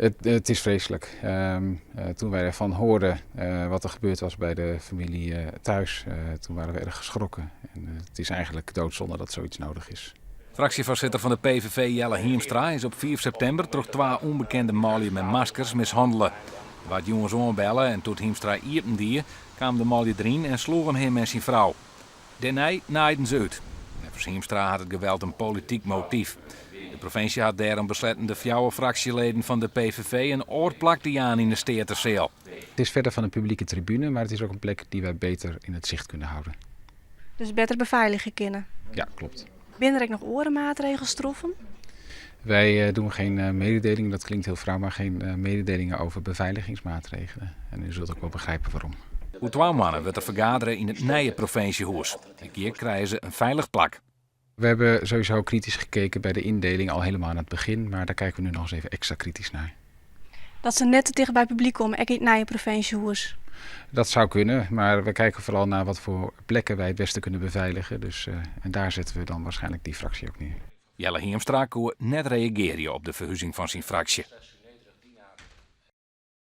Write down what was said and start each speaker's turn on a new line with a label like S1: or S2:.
S1: Het is vreselijk. Toen wij ervan hoorden wat er gebeurd was bij de familie thuis, toen waren we erg geschrokken. En het is eigenlijk doodzonde dat zoiets nodig is.
S2: Fraksjefoarsitter fan de PVV Jelle Hiemstra is op 5 septimber troch twa ûnbekende manlju mei maskers mishannele. Der waard jûns oanbelle en doe't Hiemstra iepen die, kamen de manlju deryn en sloegen him en syn frou. Dêrnei naaiden se út. Neffens Hiemstra hat it geweld in polityk motyf. De provinsje hat dêrom besletten de fjouwer fraksjeleden fan de PVV in oar plak te jaan yn de Steateseal.
S1: Het is verder van de publieke tribune, maar het is ook een plek die wij beter in het zicht kunnen houden.
S3: Dus better befeiligje kinne?
S1: Ja, klopt.
S3: Binne der ek noch oare maatregels troffen?
S1: Wij doen geen mededelingen, dat klinkt heel flauw, maar geen mededelingen over beveiligingsmaatregelen. En u zult ook wel begrijpen waarom.
S2: Oer twa moanne wurdt der fergadere yn it nije provinsjehûs. Ek hjir krije se in feilich plak.
S1: We hebben sowieso kritisch gekeken bij de indeling al helemaal aan het begin, maar daar kijken we nu nog eens even extra kritisch naar.
S3: Dat se net te ticht by publyk komme, ek yn it nije provinsjehûs?
S1: Dat zou kunnen, maar we kijken vooral naar wat voor plekken wij het beste kunnen beveiligen. Dus, en daar zetten we dan waarschijnlijk die fractie ook neer.
S2: Jelle Hiemstra koe net reagearje op de ferhuzing fan syn fraksje.